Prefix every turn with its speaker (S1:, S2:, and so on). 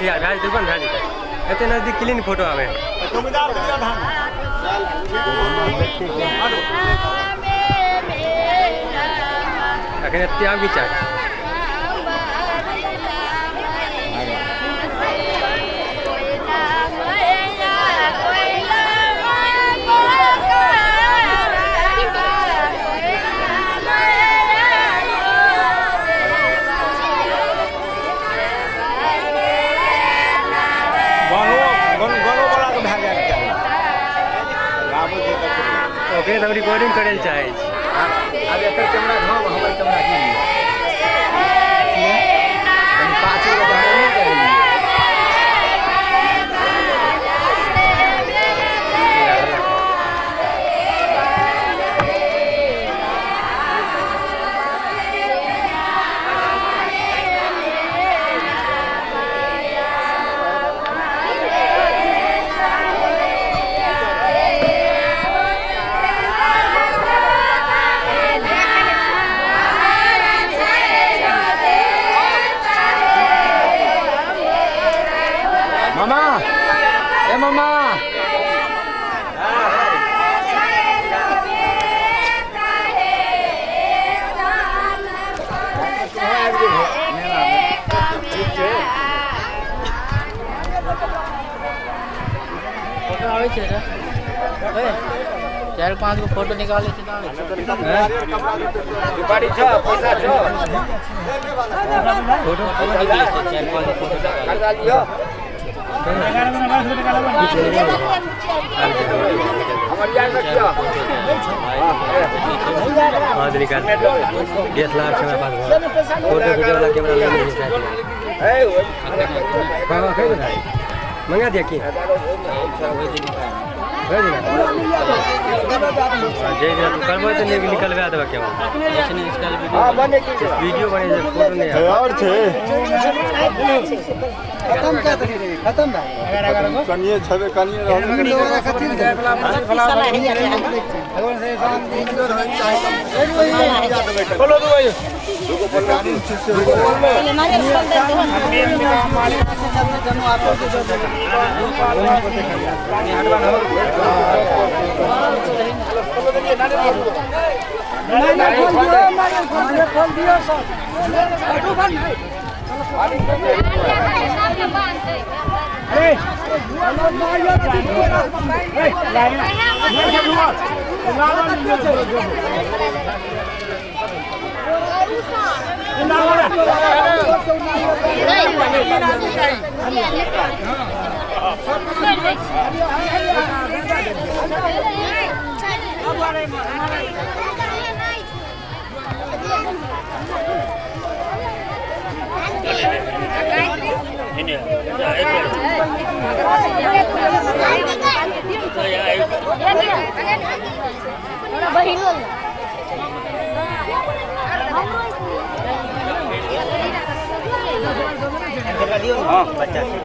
S1: यार भए जेतै, भए जेतै। एते नजदीक क्लीन फोटो आबै। अखन एते आब घिचा। ओकरे हम रिकॉर्डिंग करै लए चाहै छी।
S2: आब एकर कैमरा घाम, हमर कैमरा की कनि पाछू के बाहर नहि करियै। मामा, ए मामा,
S3: फोटो आबै छै रे? 4-5 गो फोटो निकालै छै तऽ आबै छै।
S2: सुपारी छ, पैसा छ।
S1: फोटो
S3: निकालै छै, 4-5 गो फोटो निकालै।
S2: कर्जा लियो। हमर यार रखियो।
S1: हाँ तो निकाल, डीएसएलआर छै हमरा पास। फोटो खींचे वाला कैमरा लेने छै साथ में।
S2: ए।
S1: हाँ हाँ, खरीद मंगा दिया की खरीद ना। जे जे तू करबै तऽ निकलबा देबऽ कैमरा।
S2: हां, बने की
S1: वीडियो बने छै, फोटो नहि आबै।
S4: और छै।
S5: खत्म कर दे, खत्म भए।
S4: कनिए छबे, कनिए रहल।
S2: बोलो दू भाई। हां, बच्चा।